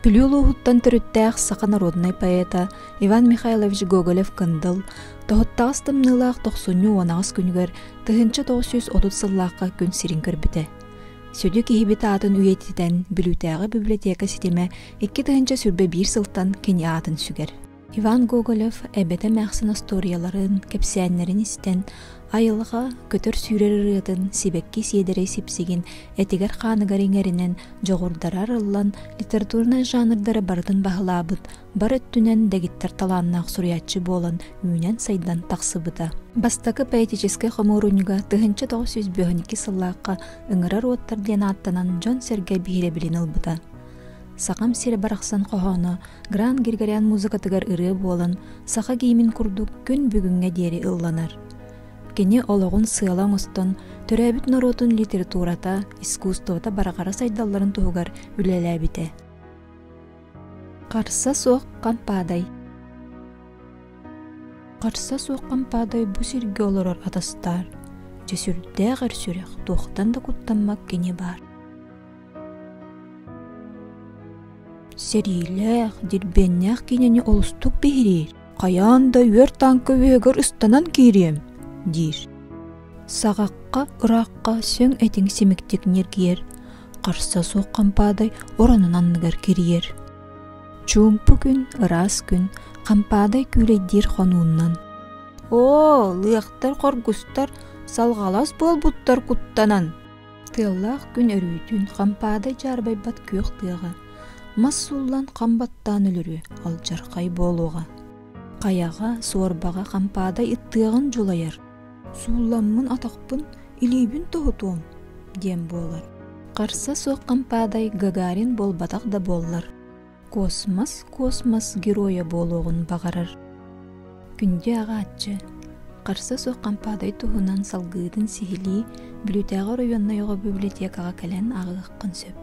Бүлүү улууһуттан төрүттээх саха народнай поэта Иван Михайлович Гоголев-Кындыл тоһуттаҕас тымныылаах тохсунньу 18 күнүгэр 1930 сыллаахха күн сирин көрбүтэ. Сүдү киһибит аатын үйэтитэн Бүлүүтээҕи библиотека ситимэ 2021 сылтан кини аатын сүгэр. Иван Гоголев эбэтэ эмээхсин остуоруйаларын, кэпсээннэрин истэн, айылҕа көтөр-сүүрэр ырыатын, сибэкки сиэдэрэй сипсигин этигэр-хааныгар иҥэринэн дьоҕурдара арыллан, литературнай жанрдары барытын баһылаабыт, бар өттүнэн дэгиттэр талааннаах суруйааччы буолан үүнэн-сайдан тахсыбыта. Бастакы поэтическай хомуурунньуга 1952 сыллаахха «Ыҥырар уоттар» диэн ааттанан дьон-сэргэ биһирэбилин ылбыта. Сахам сирэ барахсан хоһооно Гран Григорян музыкатыгар ырыа буолан, саха гиимин курдук күн бүгүҥҥэ диэри ылланар. Кини олоҕун сыала оҥостон, төрөөбүт норуотун литературата, искусствота барҕара сайдалларын туһугар үлэлээбитэ. Харса суох хампаадай Харса суох хампаадай бу сиргэ олорор атастаар, дьэ сүрдээх эр сүрэх, туохтан да куттаммат кини баар. Сэриилээх, дирбиэннээх киинэни олустук биһириир, хайаан да үөр тааҥка үөһүгэр ыстанан киириэм, диир. Саҕахха, ыраахха сөҥ этиҥ симиктик ньиргийэр, харса суох хампаадай оронун анныгар кирийэр. Чуумпу күн, ыраас күн, хампаадай күүлэйдиир хонууннан. Оо, лыахтар, хоргустар, салҕалас буолбуттар куттанан Тыаллаах күн өрүүтүн хампаадай дьаарбайбат күөх тыаҕа, мас сууллан хам баттаан өлөрүө, алдьархай буолуоҕа. Хайаҕа, суорбаҕа хампаадай ыттыаҕын дьулайар, «Суулламмын атахпын, илиибин тоһутуом» диэн буолар. Харса суох хампаадай Гагарин буолбатах да буоллар, Космос космос геройа буолуоҕун баҕарар. Күндү ааҕааччы, харса суох хампаадай туһунан салгыытын сиһилии Бүлүүтээҕи оройуоннай оҕо библиотекаҕа кэлэн ааҕыаххын сөп.